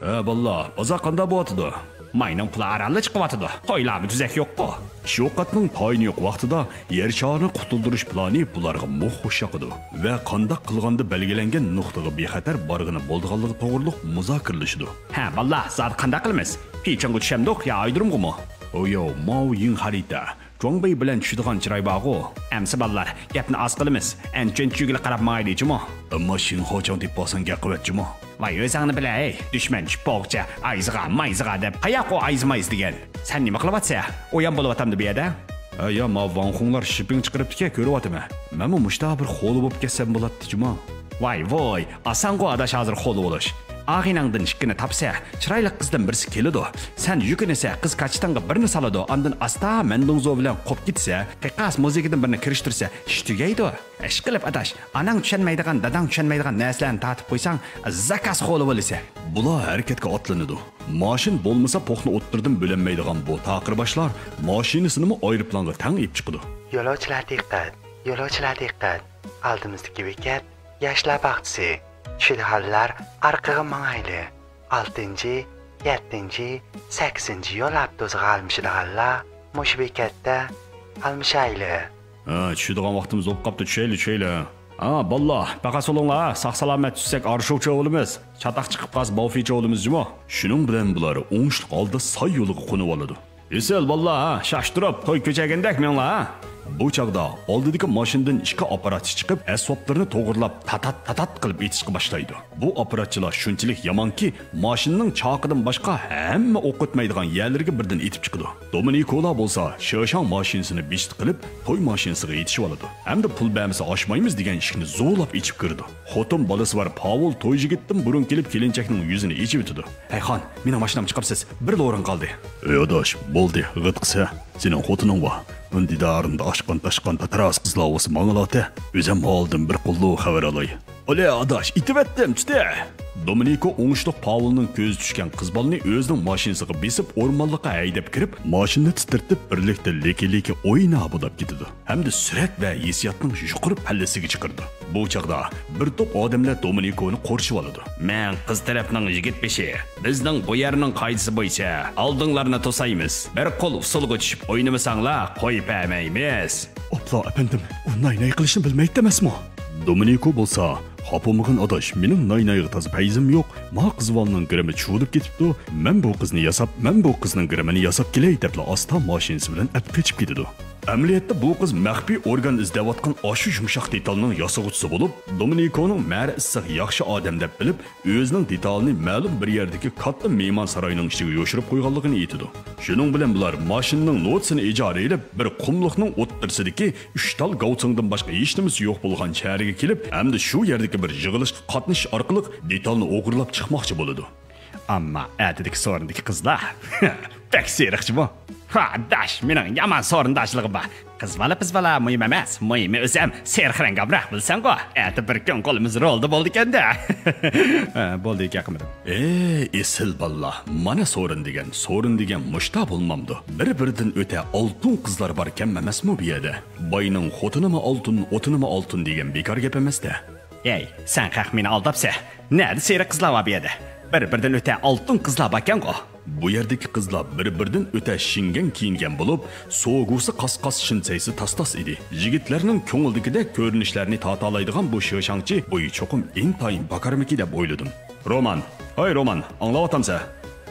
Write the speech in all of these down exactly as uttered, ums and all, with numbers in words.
ھە، بالىلار، بازار قانداق بوۋاتىدۇ؟ ماينىڭ پۇلى ئارانلا چىقىۋاتىدۇ. تويلارمۇ تۈزەك يوققۇ. شوۋقۇتنىڭ تايىنى يوق ۋاقتىدا يەر شارىنى قۇتۇلدۇرۇش پىلانى بۇلارغا موھ خۇش ياقىدۇ ۋە قانداق قىلغاندا بەلگىلەنگەن نۇقتىغا بىخەتەر بارغىلى بولىدىغانلىقى توغرۇلۇق مۇزاكىرىلىشىدۇ. ھە، بالىلار، زادى قانداق قىلىمىز؟ پىچىڭغا چۈشەمدۇق يا ئايرودرومغىمۇ؟ ئوياۋ، ماۋۇ يىڭ خەرىتە. جۇاڭبېي بىلەن چۈشىدىغان چىراي بارغۇ. ئەمسە بالىلار، گەپنى ئاز قىلىمىز. ئەنچۈەن چۈگىلى قاراپ ماڭايلى جۇمۇ. ئەمما شىنخاچاڭ دېيىپ بارساڭ گەپ قىلىۋەت جۇمۇ. ۋاي، ئۆزۈڭنى بىلە، ھەي. دۈشمەن چۈشۈپ بولغۇچە ئايزىغا، مايزىغا دەپ. قاياق ئۇ ئايزى مايزى دېگەن؟ سەن نېمە قىلىۋاتسە؟ ئويان بولۇۋاتامدۇ بۇ يەردە؟ ھە، يا، ماۋۇ ۋاڭخۇڭلار شىپپىڭ چىقىرىپتىكەن، كۆرۈۋاتىمەن. مەنمۇ مۇشتا بىر خولى بولۇپ كەتسەم بولاتتى جۇمۇ. ۋاي، ۋوي، ئاسانغۇ ئاداش ھازىر خولى بولۇش. ئاغىنەڭدىن ئىككىنى تاپسە، چىرايلىق قىزدىن بىرسى كېلىدۇ. سەن يۈكۈنىسە، قىز كاچىتىڭغا بىرنى سالىدۇ، ئاندىن ئاستا مەندۇڭزو بىلەن قوپ كېتىسە، قىقاس مۇزىكىدىن بىرنى كىرىشتۈرسە، ئىش تۈگەيدۇ. ئىشقىلىپ ئاداش، ئاناڭ چۈشەنمەيدىغان، داداڭ چۈشەنمەيدىغان نەرسىلەرنى تارتىپ قويساڭ، زاكاز خولى بولىسە. بۇلار ھەرىكەتكە ئاتلىنىدۇ. ماشىنا بولمىسا پوخنى ئوتتۇرىدىن بۆلەلمەيدىغان بۇ تاقىر باشلار ماشىنىسىنىمۇ ئايروپىلانغا تەڭ ئېلىپ چىقىدۇ. يولۇچىلار دىققەت! يولۇچىلار دىققەت! ئالدىمىزدىكى بېكەت ياشلار باغچىسى. چۈشىدىغانلار ئارقىغا ماڭايلى. ئالتىنچى، يەتتىنچى، سەككىزىنچى يول ئاپتوبۇسىغا ئالمىشىدىغانلار مۇشۇ بېكەتتە ئالمىشايلى. ھە، چۈشىدىغان ۋاقتىمىز بولۇپ قاپتۇ، چۈشەيلى، چۈشەيلى. ھە، بالىلار، پەقەت سولۇڭلار، ھە، ساق-سالامەت چۈشسەك ئارشوۋچى بولىمىز، چاتاق چىقىپ قالسا باۋفىچى بولىمىز جۇمۇ. شۇنىڭ بىلەن بۇلار ئوڭۇشلۇق ھالدا ساي يولىغا قونۇۋالىدۇ. ئېسىل بالىلار، ھە، شاشتۇرۇپ توي كۆچەگىندەك مېڭىڭلار، ھە. بۇ چاغدا ئالدىدىكى ماشىنىدىن ئىككى ئاپپاراتچى چىقىپ، ئەسۋابلىرىنى توغرىلاپ، تاتات-تاتات قىلىپ ئېتىشقا باشلايدۇ. بۇ ئاپپاراتچىلار شۇنچىلىك يامانكى، ماشىنىنىڭ چاقىدىن باشقا ھەممە ئوق ئۆتمەيدىغان يەرلىرىگە بىردىن ئېتىپ چىقىدۇ. دومىنىكولا بولسا شېشاڭ ماشىنىسىنى بېشىدا قىلىپ، توي ماشىنىسىغا يېتىشىۋالىدۇ ھەمدە پۇل بەرمىسە ئاچمايمىز دېگەن ئىشىكنى زورلاپ ئېچىپ كىرىدۇ. خوتۇن بالىسى بار پاۋول توي يىگىتتىن بۇرۇن كېلىپ، كېلىنچەكنىڭ يۈزىنى ئېچىۋېتىدۇ. ھەي خان، مېنىڭ ماشىنام چىقىپسىز، بىرلا ئورۇن قالدى. ئۆي ئاداش، بولدى، غىتقىسە، سېنىڭ خوتۇنۇڭ بار. ئۇنى دىدارىمدا ئاشقان-تاشقان تاتىراس قىزلار بولسا ماڭىلاتە، ئۆزەم ھالىدىن بىر قوللۇق خەۋەر ئالاي. ئولى ئاداش، ئېتىۋەتتىم، چۈتە! دومىنىكو ئوڭۇشلۇق پاۋولنىڭ كۆزى چۈشكەن قىز بالىنى ئۆزىنىڭ ماشىنىسىغا بېسىپ، ئورمانلىققا ھەيدەپ كىرىپ، ماشىنىنى تىترىتىپ، بىرلىكتە لىكى-لىكى ئوينا بۇلاپ كېتىدۇ ھەمدە سۈرەت ۋە ھېسسىياتنىڭ يۇقىرى پەللىسىگە چىقىرىدۇ. بۇ چاغدا بىر توپ ئادەملەر دومىنىكونى قورشىۋالىدۇ. مەن قىز تەرەپنىڭ يىگىت بېشى. بىزنىڭ بۇ يەرنىڭ قائىدىسى بويىچە ئالدىڭلارنى توسايمىز. بىر قول ئۇسسۇلغا چۈشۈپ ئوينىمىساڭلار، قويۇپ بەرمەيمىز. ئوپلا ئەپەندىم، ئۇ ناي-ناي قىلىشنى بىلمەيتتى ئەمەسمۇ؟ دومىنىكو بولسا، خاپا بولمىغىن ئاداش، مېنىڭ ناي-نايغا تازا پەيزىم يوق. ما قىز بالىنىڭ گىرىمى چۇۋۇلۇپ كېتىپتۇ. مەن بۇ قىزنى ياساپ، مەن بۇ قىزنىڭ گىرىمىنى ياساپ كېلەي دەپلا ئاستا ماشىنىسى بىلەن ئەپ قېچىپ كېتىدۇ. ئەمەلىيەتتە بۇ قىز مەخپىي ئورگان ئىزدەۋاتقان ئاشۇ يۇمشاق دېتالنىڭ ياسىغۇچىسى بولۇپ، دومىنىكونىڭ مەرى ئىسسىق ياخشى ئادەم دەپ بىلىپ، ئۆزىنىڭ دېتالىنى مەلۇم بىر يەردىكى كاتتا مېھمانساراينىڭ ئىچىگە يوشۇرۇپ قويغانلىقىنى ئېيتىدۇ. شۇنىڭ بىلەن بۇلار ماشىنىنىڭ نوتىسىنى ئىجارە ئېلىپ، بىر قۇملۇقنىڭ ئوتتۇرىسىدىكى ئۈچ تال گاۋچىڭدىن باشقا ھېچنېمىسى يوق بولغان شەھەرگە كېلىپ، ھەمدە شۇ يەردىكى بىر يىغىلىشقا قاتنىشىش ئارقىلىق دېتالنى ئوغرىلاپ چىقماقچى بولىدۇ. ئەمما ئەتىدىكى سورۇندىكى قىزلار بەك سېرىقچىمۇ؟ ھە، ئاداش، مېنىڭ يامان سورۇنداشلىقىم بار. قىز بالا، پىز بالا مۇھىم ئەمەس. مۇھىمى ئۆزۈم سېرىق رەڭ ئامراق، بىلسەڭغۇ. ئەتە بىر كۈن قولىمىز رولدا بولىدىكەن-دە. ھە، بولدى، ھېكايە قىلمىدىم. ئەي، ئېسىل بالىلار، مانا سورۇن دېگەن، سورۇن دېگەن مۇشتا بولمامدۇ؟ بىر-بىرىدىن ئۆتە ئالتۇن قىزلار باركەن ئەمەسمۇ بۇ يەردە؟ باينىڭ خوتۇنىمۇ ئالتۇن، ئوتۇنىمۇ ئالتۇن دېگەن بىكار گەپ ئەمەس-دە. ھەي، سەن خەق مېنى ئالداپسەن. نەدە سېرىق قىزلار بار بۇ يەردە؟ بىر-بىرىدىن ئۆتە ئالتۇن قىزلار باركەنغۇ. بۇ يەردىكى قىزلار بىر-بىرىدىن ئۆتە شىنگەن كىيىنگەن بولۇپ، سوگۇسى قاس-قاس، شىنسەيسى تاس-تاس ئىدى. يىگىتلەرنىڭ كۆڭلىدىكىدەك كۆرۈنۈشلەرنى تارتالايدىغان بۇ شېشاڭچى بويى چوقۇم ئىنتايىن باكارمىكى دەپ ئويلىدىم. رومان، ھەي رومان، ئاڭلاۋاتامسەن؟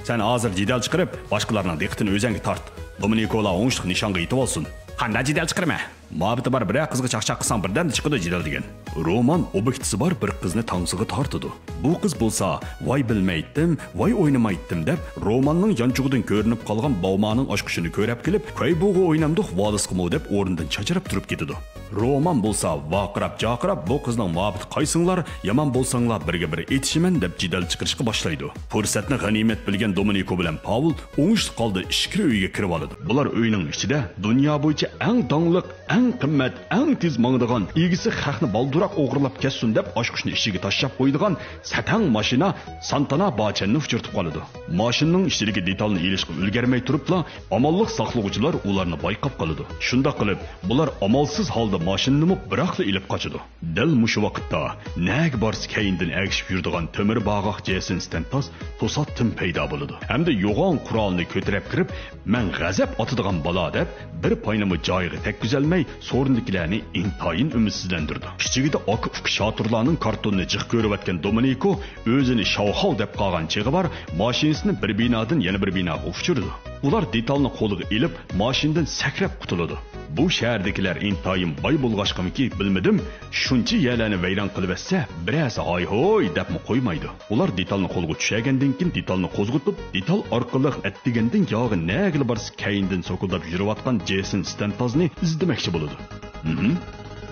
سەن ھازىر جېدەل چىقىرىپ، باشقىلارنىڭ دىققىتىنى ئۆزەڭگە تارت. دومىنىكولا ئوڭۇشلۇق نىشانغا يېتىۋالسۇن. قانداق جېدەل چىقىرىمەن؟ مۇھەببىتى بار بىرەر قىزغا چاقچاق قىلساڭ بىردەمدە چىقىدۇ جېدەل دېگەن. رومان ئوبيېكتىسى بار بىر قىزنى تانسىغا تارتىدۇ. بۇ قىز بولسا، ۋاي بىلمەيتتىم، ۋاي ئوينىمايتتىم دەپ، روماننىڭ يانچۇقىدىن كۆرۈنۈپ قالغان باۋمانىڭ ئاچقۇچىنى كۆرەپ كېلىپ، كۆيبۇغا ئوينامدۇق ۋالسقىمۇ دەپ ئورنىدىن چاچراپ تۇرۇپ كېتىدۇ. رومان بولسا ۋارقىراپ-جارقىراپ، بۇ قىزنىڭ مۇھەببىتى قايسىڭلار، يامان بولساڭلار بىرگە بىر ئېتىشىمەن دەپ جېدەل چىقىرىشقا باشلايدۇ. پۇرسەتنى غەنىيمەت بىلگەن دومىنىكو بىلەن پاۋل ئوڭۇشلۇق ھالدا ئىچكىرى ئۆيگە كىرىۋالىدۇ. بۇلار ئۆينىڭ ئىچىدە دۇنيا بويىچە ئەڭ داڭلىق، ئەڭ قىممەت، ئەڭ تېز ماڭىدىغان، ئىگىسى خەقنى بالدۇرراق ئوغرىلاپ كەتسۇن دەپ ئاچقۇچنى ئىچىگە تاشلاپ قويىدىغان سەتەڭ ماشىنا سانتانا باچەننى ئۇچرىتىپ قالىدۇ. ماشىنىنىڭ ئىچىدىكى دېتالنى ئېلىشقا ئۈلگۈرمەي تۇرۇپلا، ئامانلىق ساقلىغۇچىلار ئۇلارنى بايقاپ قالىدۇ. شۇنداق قىلىپ، بۇلار ئامالسىز ھالدا ماشىنىنىمۇ بىراقلا ئېلىپ قاچىدۇ. دەل مۇشۇ ۋاقىتتا نەگە بارسا كەينىدىن ئەگىشىپ يۈرىدىغان تۆمۈر باغاق جېسون ستەنتاز توساتتىن پەيدا بولىدۇ ھەمدە يوغان قورالىنى كۆتۈرۈپ كىرىپ، «مەن غەزەپ ئاتىدىغان بالا» دەپ، بىر پاينىمۇ جايىغا تەگكۈزەلمەي، سورۇندىكىلەرنى ئىنتايىن ئۈمىدسىزلەندۈرىدۇ. كىچىكىدە ئاكا-ئۇكا شاتۇرلارنىڭ كارتونىنى جىق كۆرۈۋەتكەن دومىنىكو ئۆزىنى شاۋخاۋ دەپ قالغان چېغى بار، ماشىنىسىنى بىر بىنادىن يەنە بىر بىناغا ئۇچۇرىدۇ. ئۇلار دېتالنى قولىغا ئېلىپ، ماشىنىدىن سەكرەپ قۇتۇلىدۇ. بۇ شەھەردىكىلەر ئىنتايىن باي بولغاچقىمىكى، بىلمىدىم، شۇنچە يەرلەرنى ۋەيران قىلىۋەتسە، بىرەرسى ھاي-ھوي دەپمۇ قويمايدۇ. ئۇلار دېتالنى قولغا چۈشۈرگەندىن كېيىن، دېتالنى قوزغىتىپ، دېتال ئارقىلىق ئەتىگەندىن ياغى نەگىلا بارسا كەينىدىن سوكۇلداپ يۈرۈۋاتقان جېسون ستەنتازنى ئىزدىمەكچى بولىدۇ. ھىم،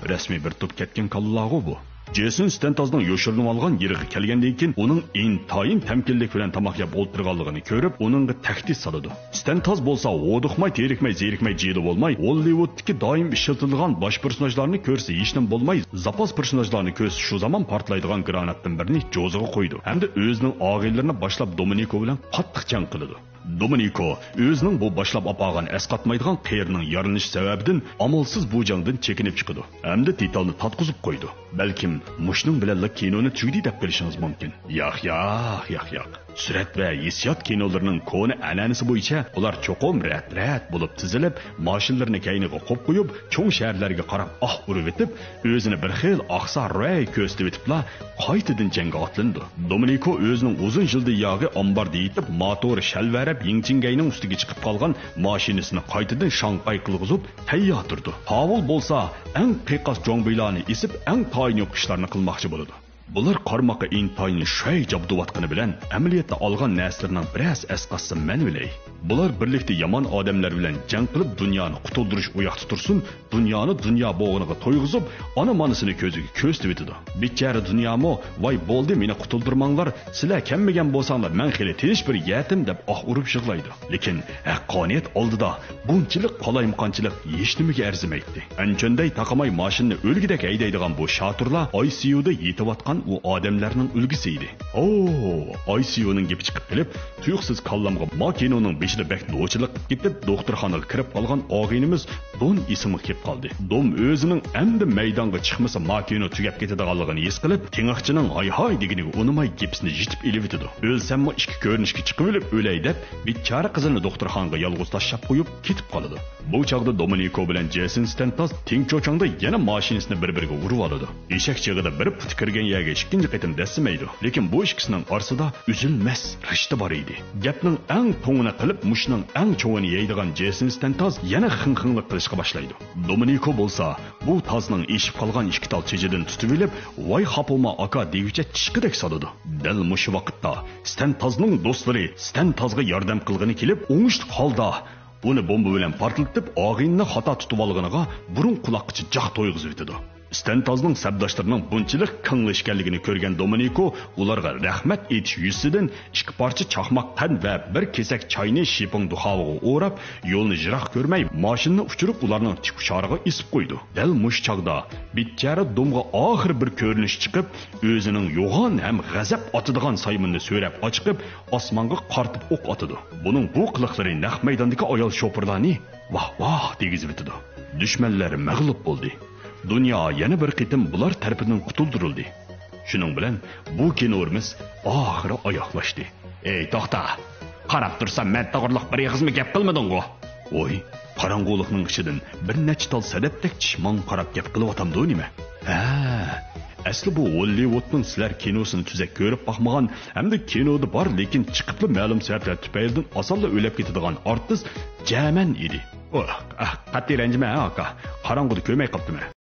رەسمىي بىر توپ كەتكەن كاللىلارغۇ بۇ. جېسون ستەنتازنىڭ يوشۇرۇنۇۋالغان يېرىگە كەلگەندىن كېيىن، ئۇنىڭ ئىنتايىن تەمكىنلىك بىلەن تاماق يەپ ئولتۇرغانلىقىنى كۆرۈپ، ئۇنىڭغا تەھدىت سالىدۇ. ستەنتاز بولسا ھودۇقماي، تېرىكمەي، زېرىكمەي جىدە بولماي، ھوللىۋۇدتىكى دائىم ئىشلىتىدىغان باش پېرسوناژلارنى كۆرسە ھېچنېمە بولماي، زاپاس پېرسوناژلارنى كۆرسە شۇ زامان پارتلايدىغان گراناتتىن بىرنى جوزىغا قويىدۇ ھەمدە ئۆزىنىڭ ئاغىنىلىرىنى باشلاپ دومىنىكو بىلەن قاتتىق جەڭ قىلىدۇ. دومىنىكو ئۆزىنىڭ بۇ باشلاپ ئاپارغان ئەسقاتمايدىغان قېرىنىڭ يارىلىنىشى سەۋەبىدىن ئامالسىز بۇ جەڭدىن چېكىنىپ چىقىدۇ ھەمدە دېتالنى تارتقۇزۇپ قويىدۇ. بەلكىم مۇشۇنىڭ بىلەنلا كىنونى تۈگىدى دەپ قېلىشىڭىز مۇمكىن. ياق، ياق، ياق، ياق. سۈرەت ۋە ھېسسىيات كىنولىرىنىڭ كونا ئەنئەنىسى بويىچە ئۇلار چوقۇم رەت-رەت بولۇپ تىزىلىپ، ماشىنىلىرىنى كەينىگە قويۇپ قويۇپ، چوڭ شەھەرلەرگە قاراپ ئاھ ئۇرۇۋېتىپ، ئۆزىنى بىر خىل ئاقسا رەي كۆرسىتىۋېتىپلا، قايتىدىن جەڭگە ئاتلىنىدۇ. دومىنىكو ئۆزىنىڭ ئۇزۇن يىلدىن ياغى ئامباردا يېتىپ، ماتورى شەلۋەرەپ، يىڭچىڭگەينىڭ ئۈستىگە چىقىپ قالغان ماشىنىسىنى قايتىدىن شاڭقاي قىلغۇزۇپ تەييار تۇرىدۇ. قاۋۇل بولسا ئەڭ قىيقاس جوڭبىيلارنى ئېسىپ، ئەڭ تايىنى يوق ئىشلارنى قىلماقچى بولىدۇ. بۇلار قارىماققا ئىنتايىن شۇي جابدۇۋاتقىنى بىلەن، ئەمەلىيەتتە ئالغان نەرسىلىرىنىڭ بىرەرسى ئەسقاتسا مەن ئۆلەي. بۇلار بىرلىكتە يامان ئادەملەر بىلەن جەڭ قىلىپ، دۇنيانى قۇتۇلدۇرۇش ئۇياقتا تۇرسۇن، دۇنيانى دۇنيا بوغىنىغا تويغۇزۇپ، ئانا-مانىسىنى كۆزىگە كۆرسىتىۋېتىدۇ. بىچارە دۇنيامۇ، «ۋاي بولدى، مېنى قۇتۇلدۇرماڭلار، سىلەر كەلمىگەن بولساڭلار مەن خېلى تىنچ بىر يەتىم» دەپ ئاھ ئۇرۇپ يىغلايدۇ. لېكىن ھەققانىيەت ئالدىدا بۇنچىلىك قالايمىقانچىلىق ھېچنېمىگە ئەرزىمەيتتى. ئەنچۈندەي تاقىماي ماشىنىنى ئۆلگۈدەك ھەيدەيدىغان بۇ شاتۇرلار ئاي سىيۇدا يېتىۋاتقان ئۇ ئادەملەرنىڭ ئۈلگىسى ئىدى. «ئوو!» ئاي سىيۇنىڭ گېپى چىقىپ قېلىپ، تۇيۇقسىز كاللامغا ماكىنونىڭ بېشىدا بەك نوچىلىق قىلىپ كېتىپ، دوختۇرخانىغا كىرىپ قالغان ئاغىنىمىز دون ئېسىمگە كېلىپ قالدى. دون ئۆزىنىڭ ئەمدى مەيدانغا چىقمىسا ماكىنو تۈگەپ كېتىدىغانلىقىنى ھېس قىلىپ، تېڭىقچىنىڭ ھاي-ھاي دېگىنىگە ئۇنىماي گېپىسىنى يىتىپ ئېلىۋېتىدۇ. ئۆلسەممۇ ئىككى كۆرۈنۈشكە چىقىۋېلىپ ئۆلەي دەپ، بىچارە قىزىنى دوختۇرخانىغا يالغۇز تاشلاپ قويۇپ كېتىپ قالىدۇ. بۇ چاغدا دومىنىكو بىلەن جېسون ستەنتاز تىڭچوچاڭدا يەنە ماشىنىسىنى بىر-بىرىگە ئۇرۇۋالىدۇ. ئېشەك جىغىدا بىر پۇتى كىرگەن يەرگە ئىككىنچى قېتىم دەسسىمەيدۇ. لېكىن بۇ ئىككىسىنىڭ ئارىسىدا ئۈزۈلمەس رىشتە بار ئىدى. گەپنىڭ ئەڭ توڭىنى قىلىپ، مۇشۇنىڭ ئەڭ چوڭىنى يەيدىغان جېسون ستەنتاز يەنە خىڭ-خىڭلىق قىلىشقا باشلايدۇ. دومىنىكو بولسا بۇ تازنىڭ ئېشىپ قالغان ئىككى تال چېچىدىن تۇتۇۋېلىپ، «ۋاي خاپىما ئاكا» دېگۈچە چىشقىدەك سالىدۇ. دەل مۇشۇ ۋاقىتتا ستەنتازنىڭ دوستلىرى ستەنتازغا ياردەم قىلغىنى كېلىپ، ئوڭۇشلۇق ھالدا ئۇنى بومبا بىلەن پارتلىتىپ، ئاغىنىنى خاتا تۇتۇۋالغىنىغا بۇرۇن قۇلاققىچە جاق تويغۇزۇۋېتىدۇ. ستەنتازنىڭ سەپداشلىرىنىڭ بۇنچىلىك كىڭلىشكەنلىكىنى كۆرگەن دومىنىكو ئۇلارغا رەھمەت ئېيتىش يۈزىسىدىن ئىككى پارچە چاقماق قەنت ۋە بىر كېسەك چاينى شىپىڭ دۇخاۋىغا ئوراپ، يولنى يىراق كۆرمەي، ماشىنىنى ئۇچۇرۇپ، ئۇلارنىڭ تىك ئۇچارىغا ئېسىپ قويىدۇ. دەل مۇشۇ چاغدا بىچارە دومغا ئاخىر بىر كۆرۈنۈش چىقىپ، ئۆزىنىڭ يوغان ھەم غەزەپ ئاتىدىغان سايمىنىنى سۆرەپ ئاچىقىپ، ئاسمانغا قارىتىپ ئوق ئاتىدۇ. بۇنىڭ بۇ قىلىقلىرى نەق مەيداندىكى ئايال شوپۇرلارنى ۋاھ ۋاھ دېگۈزۈۋېتىدۇ. دۈشمەنلەر مەغلۇپ بولدى. دۇنيا يەنە بىر قېتىم بۇلار تەرىپىدىن قۇتۇلدۇرۇلدى. شۇنىڭ بىلەن بۇ كىنورىمىز ئاخىرى ئاياغلاشتى. ئەي توختا! قاراپ تۇرسام مەن توغرىلىق بىر ئېغىزمۇ گەپ قىلمىدىڭغۇ؟ ۋوي، قاراڭغۇلۇقنىڭ ئىچىدىن بىر نەچچە تال سەدەپتەك چىش ماڭا قاراپ گەپ قىلىۋاتامدۇ نېمە؟ ھە، ئەسلى بۇ ھوللىۋۇدنىڭ سىلەر كىنوسىنى تۈزەك كۆرۈپ باقمىغان ھەمدە كىنودا بار، لېكىن چىقىپلا مەلۇم سەۋەبلەر تۈپەيلىدىن ئاسانلا ئۆلەپ كېتىدىغان ئارتىس جەمەن ئىدى. ئوھ، ئاھ، قەتئىي رەنجىمە ھە ئاكا، قاراڭغۇدا كۆرمەي قاپتىمەن.